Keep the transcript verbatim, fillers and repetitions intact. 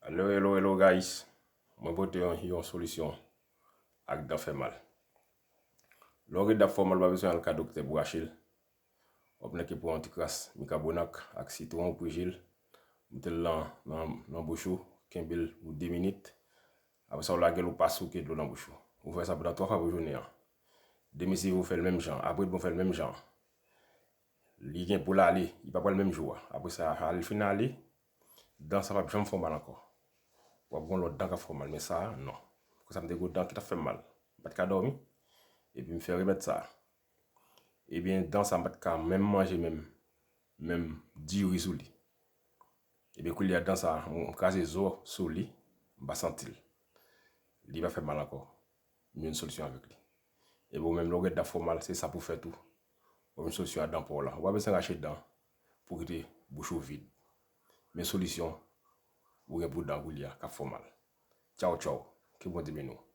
Hello, hello, hello, guys. Mwen pote yon, yon solisyon ak dan fè mal. Lè w gen dan fè w mal, w pa bezwen al ka doktè pou rache l. W ap nèke pran yon ti kras bikabonat ak sitwon ou prijil. Mete l nan, nan, nan bouch ou, kenbe l pou de minit. Apre sa, w lage l, ou pa souke dlo nan bouch ou. Ou fè sa pandan twa fwa pou jounen an. Demen si w fè l menm jan, apre demen w fè l menm jan. Li gen pou l ale, li pa pral menm jou a. Apre sa, al fin ale, dan sa p ap janm fè w mal ankò. W ap gen lòt dan k ap fè w mal, men sa a, non. Konsa m te gen dan ki t ap fè m mal. M pa t ka dòmi, epi m fè remèd sa a. Ebyen, dan sa a, m pa t ka menm manje menm, menm diri sou li. Ebyen, koulye a, dan sa a, m kraze zo sou li, m pa santi l. Li pa fè m mal ankò. M jwenn solisyon avèk li. Ebyen, ou menm, lè w gen dan fè w mal, se sa pou w fè tou. Ou jwenn solisyon a dan pa w la. Ou pa bezwen rache dan pou kite bouch ou vid. Men solisyon ou gen pou dan koulye a k ap fè w mal. Tchaw, tchaw. Ke Bondye beni w.